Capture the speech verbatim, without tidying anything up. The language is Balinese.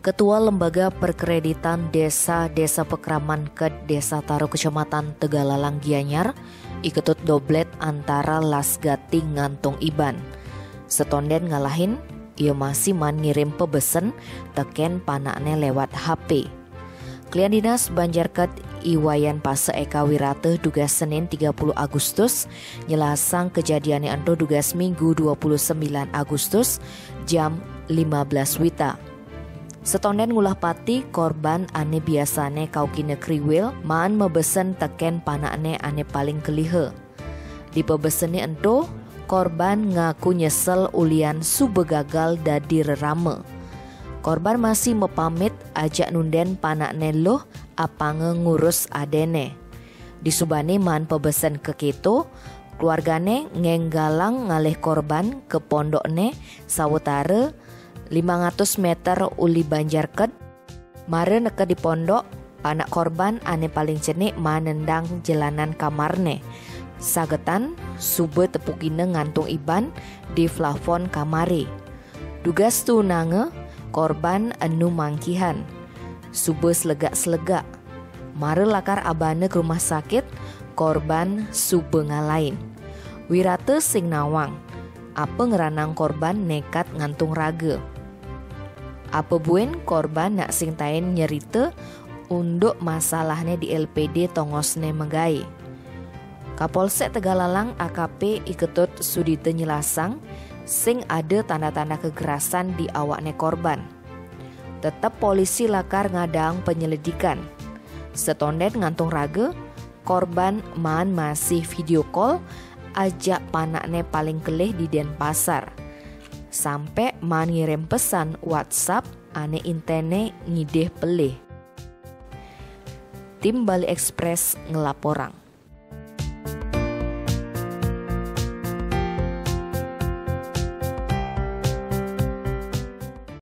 Ketua Lembaga Perkreditan Desa Desa Pekraman Ked Desa Taro Kecamatan Tegalalang Gianyar, Iketut Doblet antara Las Gati ngantung Iban. Setonden ngalahin, ia masih man ngirim pebesen teken panakne lewat H P. Klian Dinas Banjarked Iwayan Pase Eka Wirate dugas Senin tiga puluh Agustus, nyelasang kejadiannya ento dugas Minggu dua puluh sembilan Agustus, jam lima belas wita. Setonden ngulah pati, korban ane biasane kaukine Kriwil maan mebesen teken panakne ane paling kelihe. Di pebesene ento, korban ngaku nyesel ulian suba gagal dadi rerame. Korban masih mepamit ajak nunden panakne luh apanga ngurus adene. Disubane maan pebesen keketo, keluargane ngenggalang ngalih korban ke pondokne sawetara lima ratus meter uli Banjarked. Mara neked di pondok, panak korban ane paling cenik maan nendang jelanan kamarne. Sagetan, suba tepukina ngantung Iban di plafon kamare. Dugas tunanga, korban enu mangkihan. Suba selegak-selegak. Mara lakar abana ke rumah sakit, korban suba ngalahin. Wirate sing nawang, apa ngranang korban nekat ngantung raga. Apa buin korban nak sing tain nyerita unduk masalahne di L P D tongosne megai. Kapolsek Tegalalang A K P Iketut Sudita nyelasang, sing ada tanda-tanda kekerasan di awakne korban. Tetep polisi lakar ngadang penyelidikan. Setonden ngantung raga, korban maan masih video call ajak panakne paling kelih di Denpasar. Sampe maan ngirim pesan WhatsApp ane intene ngidih pelih. Tim Bali Express ngelaporang.